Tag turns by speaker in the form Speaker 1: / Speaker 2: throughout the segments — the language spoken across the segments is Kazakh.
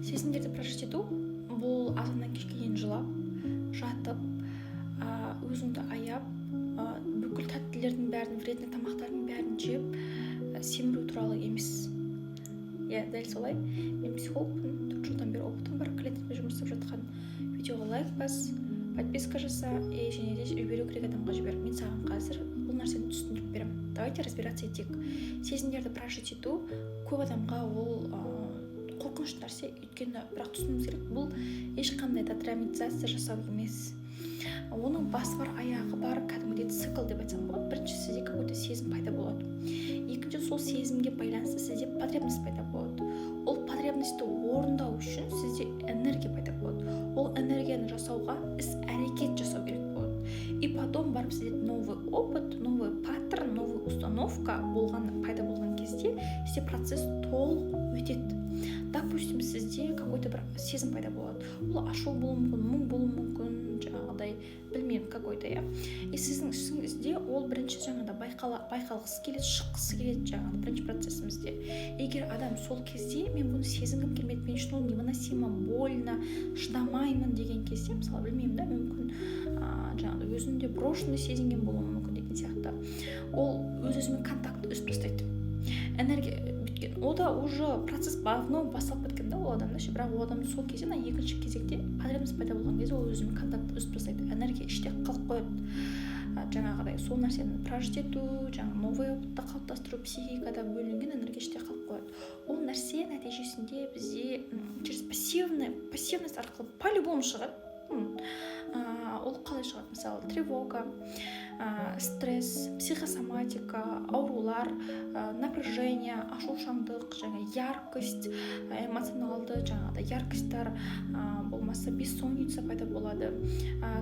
Speaker 1: Сезімдерді прожить ету — бұл азаннан кешке дейін жылап жатып, өзіңді аяп, бүкіл тәттілердің бәрін, вредный тамақтардың бәрін жеп, семіру туралы емес. Иә, дәл солай. Мен психологпын, 4 жылдан бері опытым бар клиенттермен жұмыс істеп жатқан. Видеоға лайк бас, подписка жаса и және де жіберу керек адамға жібер. Мен саған қазір бұл нәрсені түсіндіріп беремін. Давайте разбираться етейік. Сезімдерді прожить ету көп адамға ол қорқынышты нәрсе, өйткені, бірақ түсінуіміз керек, бұл ешқандай да драматизация жасау емес, оның басы бар, аяғы бар, кәдімгідей цикл деп айтсам болады. Бірінші, сізде какой-то сезім пайда болады. Екінші, сол сезімге байланысты сізде потребность пайда болады. Ол потребностьті орындау үшін сізде энергия пайда болады. Ол энергияны жасауға іс әрекет жасау керек болады. И потом барып сізде новый опыт, новый паттерн, новый установка болған, пайда болған кезде сізде процесс толық өтеді. Допустим, сізде какой-то бір сезім пайда болады, ол ашу болуы мүмкін, мұң болуы мүмкін, жаңағыдай, білмеймін, какой-то, иә. И сіздің ішіңізде ол бірінші жаңағыдай байқалғысы келеді, шыққысы келеді жаңағы бірінші процесімізде. Егер адам сол кезде «мен бұны сезінгім келмейді, мен үшін ол невыносимо больно, шыдамаймын» деген кезде, мысалы, білмеймін да, мүмкін, жаңағыдай өзін де брошенный сезінген болуы мүмкін деген сияқты, ол өз өзімен контактты үзіп тастайды. Энергия біткен, о да уже процесс давно басталып кеткен да ол адамда ше. Бірақ ол адам сол кезде, мына екінші кезекте потребность пайда болған кезде, ол өзімен контактты үзіп тастайды, энергия іште қалып қояды. Жаңағыдай сол нәрсені прожить ету, жаңағы новый опытты қалыптастыру, психикада бөлінген энергия іште қалып қояды. Ол нәрсе нәтижесінде бізде через пассивный, пассивность арқылы по любому шығады. Ол қалай шығады? Мысалы, тревога, стресс, психосоматика, аурулар, напряжение, ашушаңдық, жаңа яркость, эмоционалды жаңағыдай яркостьтар, болмаса бессонница пайда болады,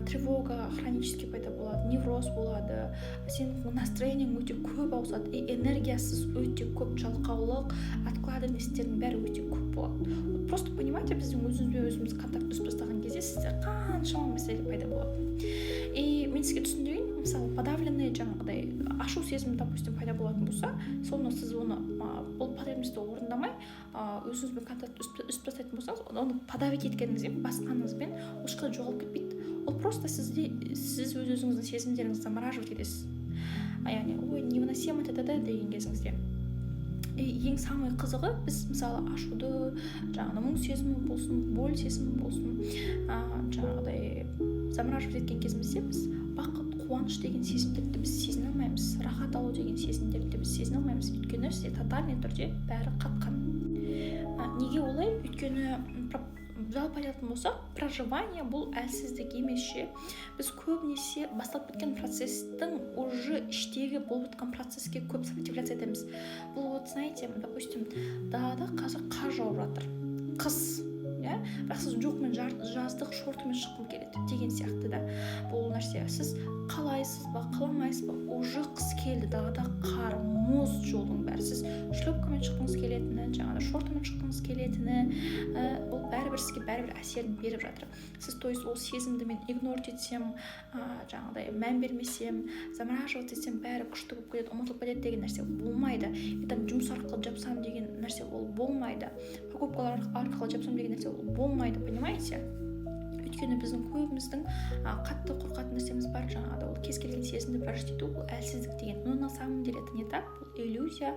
Speaker 1: тревога хронический пайда болады, невроз болады, сенің настроениең өте көп ауысады и энергиясыз өте көп, жалқаулық, откладываностьтердің бәрі өте көп болады. Вот просто понимаете, біздің өзімізбен өзіміз контакт үзіп тастаған кезде сізде қаншама мәселе пайда болады. И мен сізге түсіндірейін. Мысалы, подавленный, жаңағыдай ашу сезімі, допустим, пайда болатын болса, соны сіз оны, бұл потребностьті орындамай, өзіңізбен контакт үзіп тастайтын болсаңыз, оны подавить еткеніңізбен, басқаныңызбен ол ешқандай жоғалып кетпейді. Ол просто сізде, сіз өз өзіңіздің сезімдеріңізді замораживать етесіз, яғни «ой, невыносимо» т т деген кезіңізде. И ең самый қызығы, біз, мысалы, ашуды, жаңағы мұң сезімі болсын, боль сезімі болсын, жаңағыдай замораживать еткен кезімізде, біз бақыт, қуаныш деген сезімдерді біз сезіне алмаймыз, рахат алу деген сезімдерді біз сезіне алмаймыз, өйткені сізде тотальный түрде бәрі қатқан. Неге олай? Өйткені жалпы айтатын болсақ, проживание бұл әлсіздік емес ше. Біз көбінесе басталып кеткен процесстің, уже іштегі болып жатқан процесске көп сопротивляться етеміз. Бұл вот, знаете, допустим, далада қазір қар жауып жатыр, қыс, иә, бірақ сіз «жоқ, мен жаздық шортымен шыққым келеді» деген сияқты да. Бұл нәрсе, сіз қалайсыз ба, қаламайсыз ба, уже қыс келді, далада қар, мұз, жолдың бәрі, сіз шлепкамен шыққыңыз келетіні, жаңағыдай шортымен шыққыңыз келетіні, ол бәрібір сізге бәрібір әсерін беріп жатыр. Сіз, то есть, ол сезімді мен игнорить етсем, жаңағыдай мән бермесем, замораживать етсем, бәрі күшті болып кетеді, ұмытылып кетеді деген нәрсе болмайды. И там жұмыс арқылы жапсам деген нәрсе ол болмайды, покупкалар арқылы жапсам деген нәрсе ол болмайды, понимаете? Өйткені біздің көбіміздің қатты қорқатын нәрсеміз бар жаңағыдай, ол кез келген сезімді прожить ету бұл әлсіздік деген. Но на самом деле это не так, бұл иллюзия.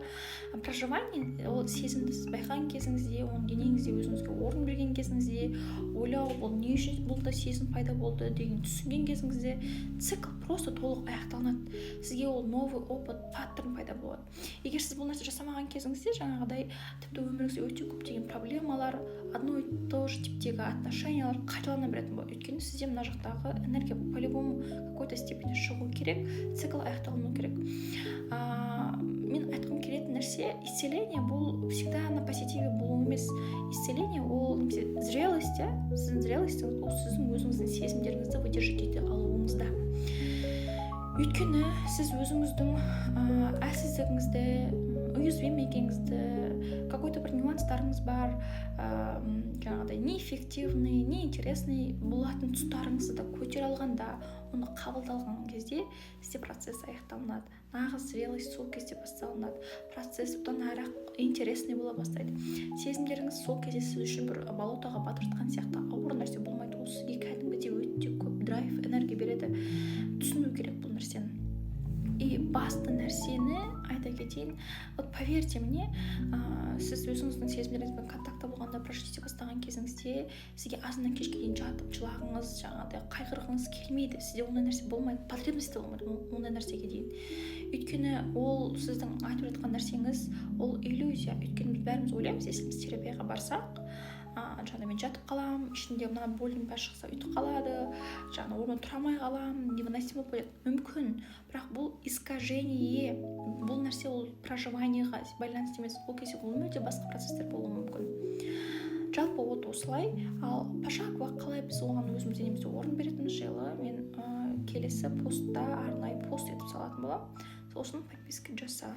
Speaker 1: Проживание ол сезімді сіз байқаған кезіңізде, оның денеңізде өзіңізге орын берген кезіңізде, ойлау, бұл не үшін бұл да сезім пайда болды деген түсінген кезіңізде, цикл просто толық аяқталынады, сізге ол новый опыт, паттерн пайда болады. Егер сіз бұл нәрсе жасамаған кезіңізде, жаңағыдай, тіпті өміріңізде өте көптеген проблемалар, одно и то же типтегі отношениялар қайталана беретін болады, өйткені сізде мына жақтағы энергия по любому какой-то степени шығу керек, цикл аяқталыну керек. Мен айтқым келетін нәрсе: исцеление бұл всегда на позитиве болу емес. Исцеление ол немесе зрелость, иә, сіздің зрелостіңіз ол сіздің өзіңіздің сезімдеріңізді выдержать ете алуыңызда. Өйткені сіз өзіңіздің әлсіздігіңізді, уязвимый екеніңізді, какой-то бір нюанстарыңыз бар, жаңағыдай неэффективный. Неэффективный, неинтересный болатын тұстарыңызды да көтере алғанда, оны қабылдалған кезде сізде процесс аяқталынады. Нағыз зрелость сол кезде басталынады. Процесс одан әрі интересный бола бастайды. Сезімдеріңіз сол кезде сіз үшін бір болотоға батыртқан сияқты ауыр нәрсе болмайды. Ол сізге кәдімгідей өте көп драйв, энергия береді. Түсіну керек бұл нәрсені. И басты нәрсені айта кетейін: вот поверьте мне, сіз өзіңіздің сезімдеріңізбен контактта болғанда, прожить ете бастаған кезіңізде сізге азаннан кешке дейін жатып жылағыңыз, жаңағыдай қайғырғыңыз келмейді. Сізде ондай нәрсе болмайды, потребность те болмайды ондай нәрсеге дейін. Өйткені ол сіздің айтып жатқан нәрсеңіз, ол иллюзия. Өйткені біз бәріміз ойлаймыз, если біз терапияға барсақ, жаңағыдай мен жатып қаламын, ішінде мына больдің бәрі шықса, өйтіп қалады, жаңағы орнымнан тұра алмай қаламын, невыносимо болып кетеді. Мүмкін, бірақ бұл искажение. Бұл нәрсе ол проживаниеға байланысты емес. Ол кезде ол мүлде басқа процесстер болуы мүмкін. Жалпы, вот осылай. Ал пошагово қалай біз оған өзіміз денемізде орын беретініміз жайлы мен келесі постта арнайы пост етіп салатын боламын. Сол үшін подписка жаса.